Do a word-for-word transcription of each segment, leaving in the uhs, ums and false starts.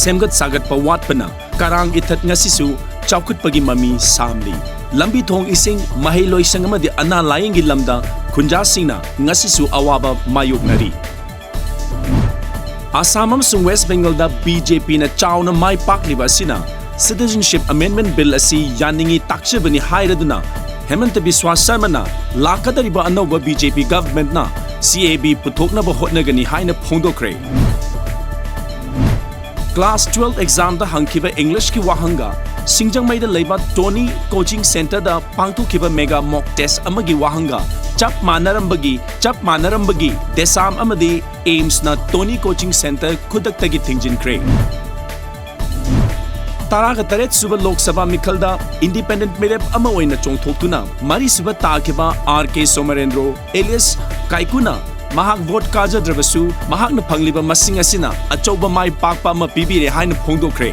ꯁꯦꯝꯒꯠ ꯁꯥꯒꯠꯄ ꯋꯥꯠꯄꯅ ꯀꯔꯥꯡ ꯏꯊꯠ ꯉꯁꯤꯁꯨ ꯆꯥꯎꯈꯠꯄꯒꯤ ꯃꯃꯤ ꯁꯥꯝꯂꯤ꯫ ꯂꯝꯕꯤ ꯊꯣꯡ, ꯏꯁꯤꯡ, ꯃꯍꯩ ꯂꯣꯏꯁꯪ ꯑꯃꯗꯤ ꯑꯅꯥ ꯂꯥꯌꯦꯡꯒꯤ ꯂꯝꯗ ꯈꯨꯟꯖꯥꯁꯤꯡꯅ ꯉꯁꯤꯁꯨ ꯑꯋꯥꯕ ꯃꯥꯌꯣꯛꯅꯔꯤ꯫ ꯑꯁꯥꯝ ꯑꯃꯁꯨꯡ ꯋꯦꯁ꯭ꯠ ꯕꯦꯡꯒꯜꯗ ꯕꯤ ꯖꯦ ꯄꯤꯅ ꯆꯥꯎꯅ ꯃꯥꯏ ꯄꯥꯛꯂꯤꯕ ꯑꯁꯤꯅ Citizenship Amendment Bill ꯑꯁꯤ ꯌꯥꯅꯤꯡꯏ ꯇꯥꯛꯆꯕꯅꯤ ꯍꯥꯏꯔꯗꯨꯅ ꯍꯦꯃꯟꯇ ꯕꯤꯁ꯭ꯋꯥ ꯁꯔꯃꯅ ꯂꯥꯛꯀꯗꯧꯔꯤꯕ ꯑꯅꯧꯕ ꯕꯤ ꯖꯦ ꯄꯤ ꯒꯚꯔꯟꯃꯦꯟꯠꯅ ꯁꯤ ꯑꯦ ꯕꯤ ꯄꯨꯊꯣꯛꯅꯕ ꯍꯣꯠꯅꯒꯅꯤ ꯍꯥꯏꯅ ꯐꯣꯡꯗꯣꯛꯈ꯭ꯔꯦ꯫ Class twelve examꯗ ꯍꯪꯈꯤꯕ Englishꯀꯤ ꯋꯥꯍꯪꯒ ꯁꯤꯡꯖꯃꯩꯗ ꯂꯩꯕ ꯇꯣꯅꯤ coaching centreꯗ ꯄꯥꯡꯊꯣꯛꯈꯤꯕ mega mock test ꯑꯃꯒꯤ ꯋꯥꯍꯪꯒ ꯆꯞ ꯃꯥꯟꯅꯔꯝꯕꯒꯤ, ꯆꯞ ꯃꯥꯟꯅꯔꯝꯕꯒꯤ ꯗꯦꯁꯥꯝ ꯑꯃꯗꯤ AIIMSꯅ ꯇꯣꯅꯤ coaching centre ꯈꯨꯗꯛꯇꯒꯤ ꯊꯤꯡꯖꯤꯟꯈ꯭ꯔꯦ꯫ ꯇꯔꯥꯒ ꯇꯔꯦꯠ ꯁꯨꯕ ꯂꯣꯛ ꯁꯚꯥ ꯃꯤꯈꯜꯗ independent ꯃꯤꯔꯦꯞ ꯑꯃ ꯑꯣꯏꯅ ꯆꯣꯡꯊꯣꯛꯇꯨꯅ ꯃꯔꯤꯁꯨꯕ ꯇꯥꯈꯤꯕ ꯑꯥꯔ ꯀꯦ ꯁꯣꯃꯔꯦꯟꯗ꯭ꯔꯣ alias ꯀꯥꯏꯀꯨꯅ ꯃꯍꯥꯛ vote ꯀꯥꯖꯗ꯭ꯔꯕꯁꯨ ꯃꯍꯥꯛꯅ ꯐꯪꯂꯤꯕ ꯃꯁꯤꯡ ꯑꯁꯤꯅ ꯑꯆꯧꯕ ꯃꯥꯏ ꯄꯥꯛꯄ ꯑꯃ ꯄꯤꯕꯤꯔꯦ ꯍꯥꯏꯅ ꯐꯣꯡꯗꯣꯛꯈ꯭ꯔꯦ꯫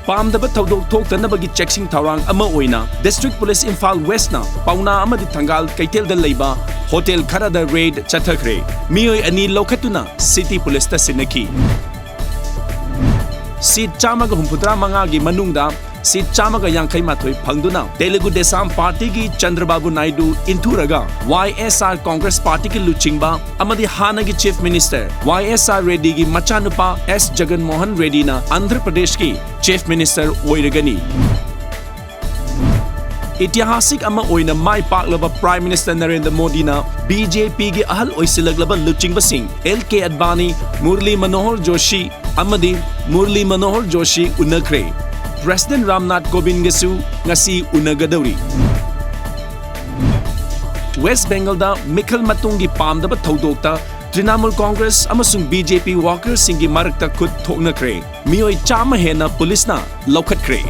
ꯄꯥꯝꯗꯕ ꯊꯧꯗꯣꯛ ꯊꯣꯛꯇꯅꯕꯒꯤ ꯆꯦꯛꯁꯤꯟ ꯊꯧꯔꯥꯡ ꯑꯃ ꯑꯣꯏꯅ District Police ꯏꯝꯐꯥꯜ Westꯅ ꯄꯥꯎꯅꯥ ꯑꯃꯗꯤ ꯊꯪꯒꯥꯜ ꯀꯩꯊꯦꯜꯗ ꯂꯩꯕ ꯍꯣꯇꯦꯜ ꯈꯔꯗ raid ꯆꯠꯊꯈ꯭ꯔꯦ꯫ ꯃꯤꯑꯣꯏ ꯑꯅꯤ ꯂꯧꯈꯠꯇꯨꯅ city policeꯇ ꯁꯤꯟꯅꯈꯤ꯫ Seat ꯆꯥꯝꯃꯒ ꯍꯨꯝꯐꯨꯇꯔꯥ ꯃꯉꯥꯒꯤ ꯃꯅꯨꯡꯗ seat ꯆꯥꯝꯃꯒ ꯌꯥꯡꯈꯩ ꯃꯥꯊꯣꯏ ꯐꯪꯗꯨꯅ Telugu Desam Partyꯒꯤ ꯆꯟꯗ꯭ꯔꯕꯥꯕꯨ ꯅꯥꯏꯗꯨ ꯏꯟꯊꯨꯔꯒ ꯋꯥꯏ ꯑꯦꯁ ꯑꯥꯔ Congress Partyꯒꯤ ꯂꯨꯆꯤꯡꯕ ꯑꯃꯗꯤ ꯍꯥꯟꯅꯒꯤ Chief Minister ꯋꯥꯏ ꯑꯦꯁ ꯑꯥꯔ ꯔꯦꯗ꯭ꯗꯤꯒꯤ ꯃꯆꯥꯅꯨꯄꯥ ꯑꯦꯁ ꯖꯒꯟ ꯃꯣꯍꯟ ꯔꯦꯗ꯭ꯗꯤꯅ ꯑꯟꯙ꯭ꯔ ꯄ꯭ꯔꯗꯦꯁꯀꯤ Chief Minister ꯑꯣꯏꯔꯒꯅꯤ꯫ ꯏꯇꯤꯍꯥꯁꯤꯛ ꯑꯃ ꯑꯣꯏꯅ ꯃꯥꯏ ꯄꯥꯛꯂꯕ Prime Minister ꯅꯔꯦꯟꯗ꯭ꯔ ꯃꯣꯗꯤꯅ ꯕꯤ ꯖꯦ ꯄꯤꯒꯤ ꯑꯍꯜ ꯑꯣꯏꯁꯤꯜꯂꯛꯂꯕ ꯂꯨꯆꯤꯡꯕꯁꯤꯡ ꯑꯦꯜ ꯀꯦ ꯑꯗꯕꯥꯅꯤ, ꯃꯨꯔꯂꯤ ꯃꯅꯣꯍꯔ ꯖꯣꯁꯤ ꯑꯃꯗꯤ ꯃꯨꯔꯂꯤ ꯃꯅꯣꯍꯔ ꯖꯣꯁꯤ ꯎꯅꯈ꯭ꯔꯦ꯫ President ꯔꯥꯝꯅꯥꯊ ꯀꯣꯕꯤꯟꯗꯒꯁꯨ ꯉꯁꯤ ꯎꯅꯒꯗꯧꯔꯤ꯫ ꯋꯦꯁ꯭ꯠ ꯕꯦꯡꯒꯜꯗ ꯃꯤꯈꯜ ꯃꯇꯨꯡꯒꯤ ꯄꯥꯝꯗꯕ ꯊꯧꯗꯣꯛꯇ ꯇ꯭ꯔꯤꯅꯥꯃꯨꯜ ꯀꯣꯡꯒ꯭ꯔꯦꯁ ꯑꯃꯁꯨꯡ ꯕꯤ ꯖꯦ ꯄꯤ workerꯁꯤꯡꯒꯤ ꯃꯔꯛꯇ ꯈꯨꯠ ꯊꯣꯛꯅꯈ꯭ꯔꯦ꯫ ꯃꯤꯑꯣꯏ ꯆꯥꯝꯃ ꯍꯦꯟꯅ ꯄꯨꯂꯤꯁꯅ ꯂꯧꯈꯠꯈ꯭ꯔꯦ꯫